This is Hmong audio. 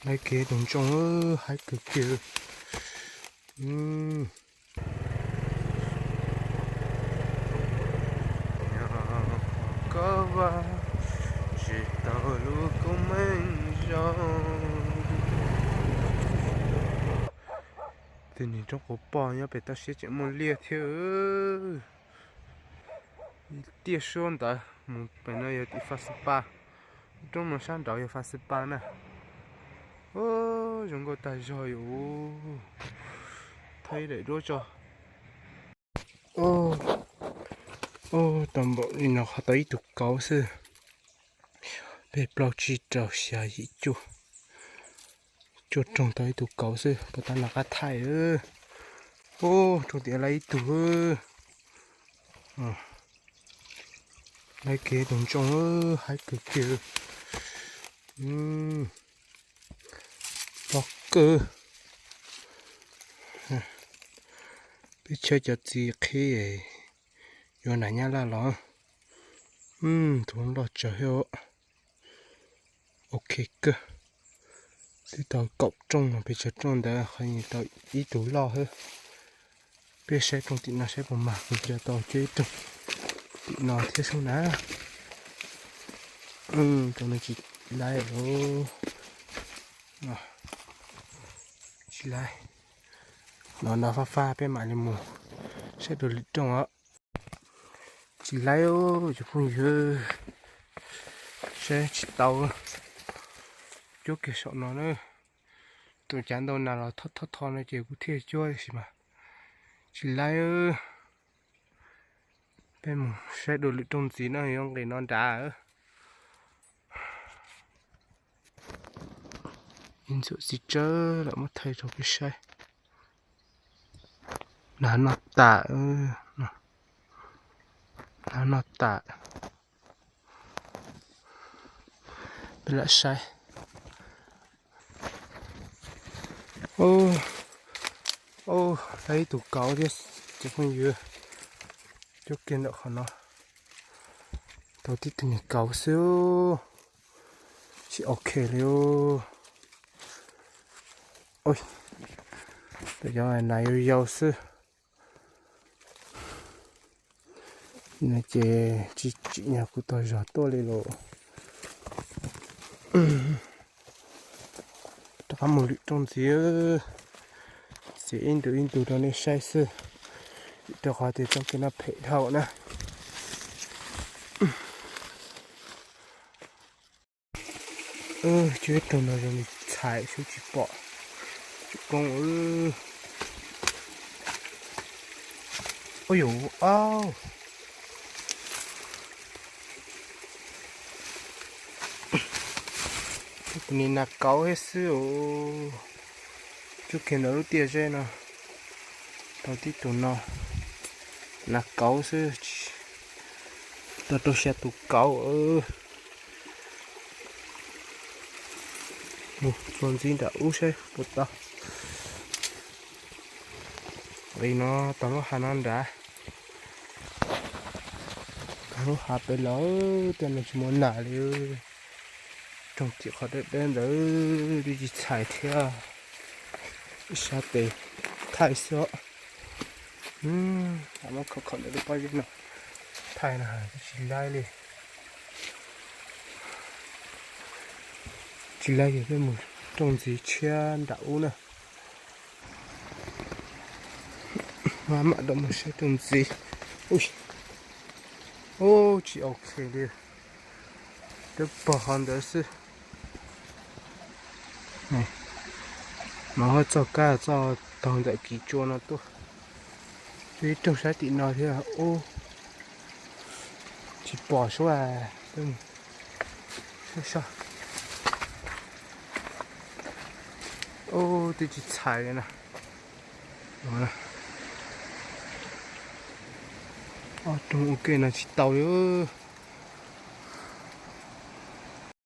Haib kiag tus ntsooj, haib kawg kiag. Koj vaj tsis tau lub koob meej zoo. Tej niag roob quav poj nyob pem toj siab tseem muaj liaj thiab. Tiaj suab ntawd mus pem no yog tim Faj Xwb Paj, roob no sab nraud yog Faj Xwb Paj na. Zoo nkauj tag zog yus, thab ib daim duab tso. Ub, tau npaum li no qhov tau ib tug kauv xwb. Peb plaub tsib rau xya yim cuaj, cuaj rooj tau ib tug kauv xwb, puas tau noj qab thaij. Ub, rooj tiaj lawm ib tug. Lawv kev tus ntsooj haib kawg kiag. Pog kawg. Peb chaw cov txiv qhib yuav nas nyab laj los. Tus loj tsawv thiab. Ok kawg. Twb tau kaum rooj no, pes tsawg rooj ntawd qhov tau ib tug loj xwb. Peb saib rooj tim no saib puas mag, kuv nco tau cuab ib rooj tim no thiab sub na. Rooj no tsis laib lawm. Tsis laib. No no fab fab peb mam li mus saib dua lwm rooj os. Tsis laib, cov phooj ywg, saib tsis tau. Cuab kiag saum no na. Tus cav ntau nas los thoj thoj tho no ces kuv thiaj cuab tab sis mas tsis laib. Peb mus saib dua lwm rooj ntxiv no, yuav nqis no nrad. Ib ntxuam txiv tsawb lawm muab thaij rau peb saib. Nas no tas, nas no tas. Peb lam saib. Ub, ib tug kauv thiab cov phooj ywg. Cuab kiag ntawm qhov no. Tau tib tug niag kauv xwb. Tsis ok li. Tus yau nas yau yau xwb. No ces tsis tsim nyog kuv tau zog tuaj li los. Rov qab mus lwm rooj ntxiv, txiav ib ntu ib ntu rau nej saib xwb, rau qhov tias txoj kev no phem dhau na. Cuab ib rooj no zoo li txhais xwb tsis pom tsuj koob. Ub yuv, tus niag nas kauv thiab xwb os. Cuab kiag ntawm lub tiaj zeb no, tau tib tus no, nas kauv xwb, tau rau xya tus kauv. Mus txuas ntxiv nram ub saib puas tau. Nqis no tau lub hav no nrad, tau lub hav pem los, tej no tsis muaj nas li. Rooj tim qhov deb deb ntawd twb tsis txhais thiab. Ib sab tes thaij xwb. Muab khov khov ntawm lub pob zeb no thaij no twb tsis laib li. Tsis laib ces peb mus rooj ntxiv tshiab nram ub na. Maj mam rau mus saib rooj ntxiv. Ub, tsis ok li. Twb pog qhov ntawd xwb. Mas ho txoj kab txoj taug ntawm kiv tsua no tuaj. Ib rooj sab tim no thiab. Ub, tsis pom suab. Ub, twb tsis txhais li na. Ob rooj ua ke no tsis tau li.